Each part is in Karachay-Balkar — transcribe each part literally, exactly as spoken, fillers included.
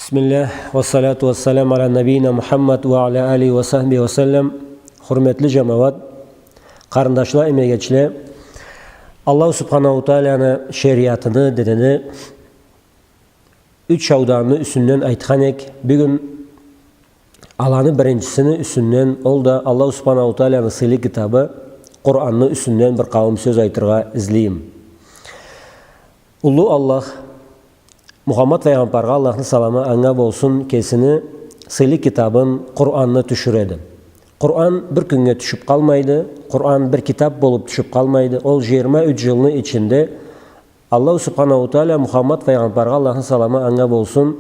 Бисмиллях, ва салату ва салам аля набийина Мухаммад ва аля алихи ва сахбихи ва саллам. Хурметли жамауат, къарындашла, эмегечле, Аллаху Субханаху Тааланы шериатыны, динини юч шауданны юсюнден айтхан эк, бюгюн аланы биринчисини юсюнден, ол да Аллаху Субханаху Тааланы сыйлы китабы Къуранны юсюнден бир къауум сёз айтыргъа излейим. Уллу Аллах Мухаммад файгъамбаргъа, Аллахны саламы анга болсун, кесини сыйлы китабын, Къуранны тюшюреди. Къуран бир кюннге тюшюп къалмайды, Къуран бир китап болуп тюшюп къалмайды. Ол жыйырма юч жылны ичинде Аллаху Субханаху Таала Мухаммад файгъамбаргъа, Аллахны саламы анга болсун,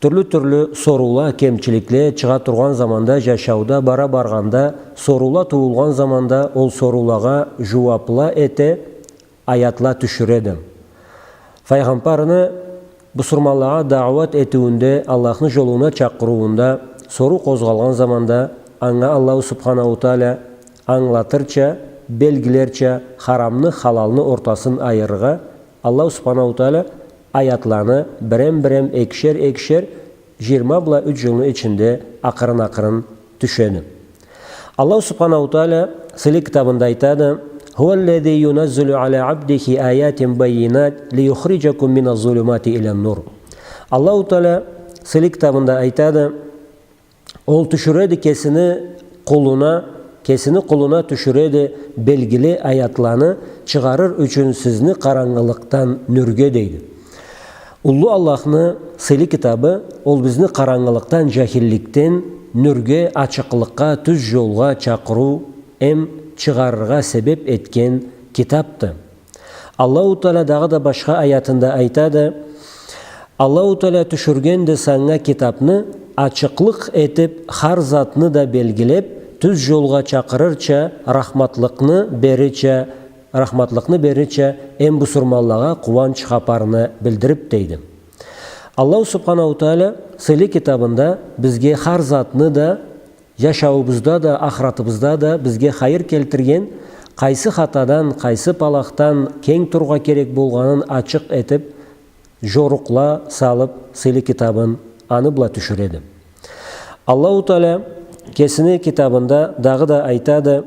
тюрлю-тюрлю соруула, кемчиликле чыгъа тургъан заманда, жашауда бара баргъанда, соруула туулгъан заманда, ол соруулагъа жууапла эте, аятла тюшюреди. Файгъамбарны бусурманлагъа даъуат этиуюнде, Аллахны жолуна чакъырыуунда, соруу къозгъалгъан заманда, анга Аллаху Субханаху Таала ангылатырча, белгилерча, харамны, халалны ортасын айырыргъа, Аллаху Субханаху Таала аятланы бирем-бирем, экишер-экишер, жыйырма бла юч жылны ичинде акъырын-акъырын тюшеди. Аллаху Субханаху Таала сыйлы китабында айтады: «Хуа ллязи юназзилу аля абдихи аятин баййинат лиюхриджакум мина ззулюмати иля ннур». Аллаху Таала сыйлы китабында айтады: Ол тюшюреди кесини къулуна, кесини къулуна тюшюреди белгили аятланы, чыгъарыр ючюн сизни къарангылыкъдан нюрге, дейди. Уллу Аллахны сыйлы китабы, ол бизни къарангылыкъдан, жахилликден нюрге, ачыкълыкъгъа, тюз жолгъа чакъырыу эм чыгъарыргъа себеп этген китапды. Аллаху Таала дагъыда башха аятында айтады: Аллаху Таала тюшюргенди санга китапны, ачыкълыкъ этип, хар затны да белгилеп, тюз жолгъа чакъырырча, рахматлыкъны берирча, рахматлыкъны берирча, эм бусурманлагъа къууанч хапарны билдирип, дейди. Аллаху Субханаху Таала сыйлы китабында бизге хар затны да, жашауубузда да, ахыратыбызда да бизге хайыр келтирген, къайсы хатадан, къайсы палахдан кенг тургъа керек болгъанын ачыкъ этип, жорукъла салып, сыйлы китабын аны бла тюшюреди. Аллаху Таала кесини китабында дагъыда айтады: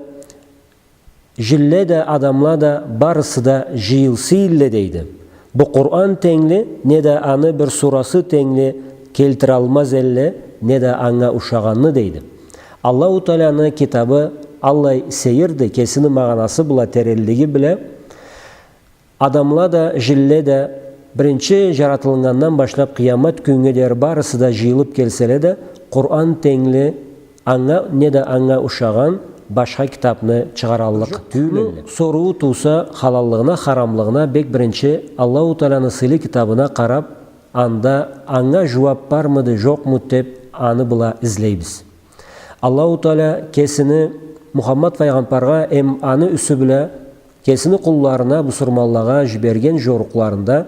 Жинле да, адамла да, барысы да жыйылса элле, дейди, бу Къуран тенгли, неда аны бир сурасы тенгли келтиралмаз элле, неда анга ушагъанны, дейди. Аллаху Тааланы китабы аллай сейирди, кесини магъанасы бла, теренлиги бла. Адамла да, жинле да, биринчи жаратылыннгандан башлап къыямат кюннге дери барысы да жыйылып келселе да, Къуран тенгли, анга неда анга ушагъан башха китапны чыгъараллыкъ тюйюл элле. Соруу тууса, халаллыгъына, харамлыгъына, бек биринчи Аллаху Тааланы сыйлы китабына къарап, анда анга жууап бармыды, жокъмуду деп, аны бла излейбиз. Аллаху Таала кесини Мухаммад файгъамбаргъа эм аны юсю бла кесини къулларына, бусурманлагъа жиберген жорукъларында,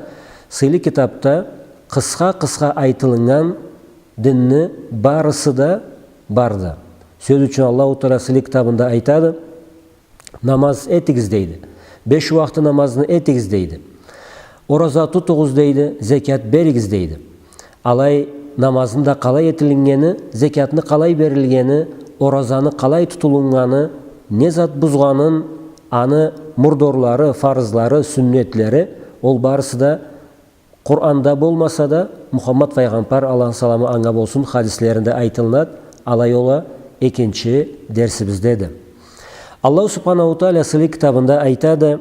сыйлы китапда къысха-къысха айтылыннган динни барысы да барды. Сёз ючюн, Аллаху Таала сыйлы китабында айтады: «Намаз этигиз», — дейди. «Беш уахты намазны этигиз», — дейди. «Ораза тутугъуз», — дейди. «Зекят беригиз», — дейди. Алай, намазны да къалай этилиннгени, зекятны къалай берилгени, оразаны къалай тутулуннганы, не зат бузгъанын, аны мурдорлары, фарызлары, сюннетлери, ол барысы да Къуранда болмаса да, Мухаммад файгъамбар, Аллахны саламы анга болсун, хадислеринде айтылынады. Алай, ол а экинчи дерсибиздеди. Аллаху Субханаху Таала сыйлы китабында айтады: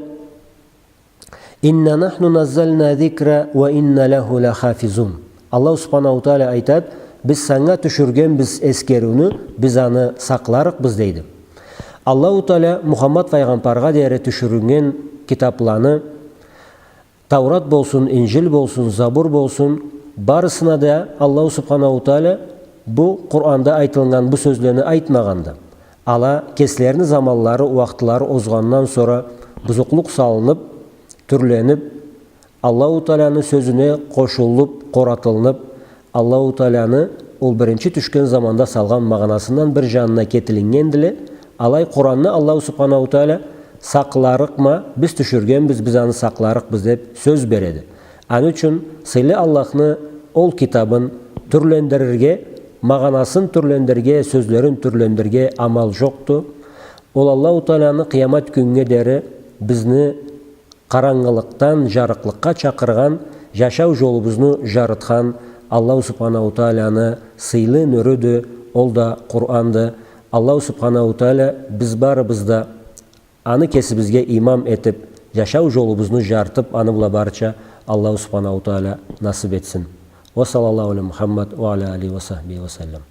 «Инна нахну наззална зикра ва инна лаху лахафизун». Аллаху Субханаху Таала айтады: «Биз санга тюшюргенбиз эсгериуню, биз аны сакъларыкъбыз», — дейди. Аллаху Таала Мухаммад файгъамбаргъа дери тюшюрюннген китапланы, Таурат болсун, Инжил болсун, Забур болсун, барысына да Аллаху Субханаху Таала бу Къуранда айтылыннган бу сёзлени айтмагъанды. Ала кеслерини заманлары, уахтылары озгъандан сора бузукълукъ салынып, тюрленип, Аллаху Тааланы сёзюне къошулуп, къоратылынып, Аллаху Тааланы ол биринчи тюшген заманда салгъан магъанасындан бир жанына кетилиннгендиле. Алай Къуранны Аллаху Субханаху Таала сакъларыкъма, биз тюшюргенбиз, биз аны сакъларыкъбыз деп сёз береди. Аны ючюн сыйлы Аллахны ол китабын, тюрлендирирге, магъанасын тюрлендирирге, сёзлерин тюрлендирирге амал жокъду. Ол Аллаху Тааланы къыямат кюннге дери бизни къарангылыкъдан жарыкълыкъгъа чакъыргъан, жашау жолубузну жарытхан Аллаху Субханаху Тааланы сыйлы нюрюдю, ол да Къуранды. Аллаху Субханаху Таала биз барыбыз да аны кесибизге имам этип, жашау жолубузну жарытып, аны бла барча Аллаху Субханаху Таала насып этсин. Ва саллаллаху аля Мухаммад ва аля алихи ва сахбихи ва саллам.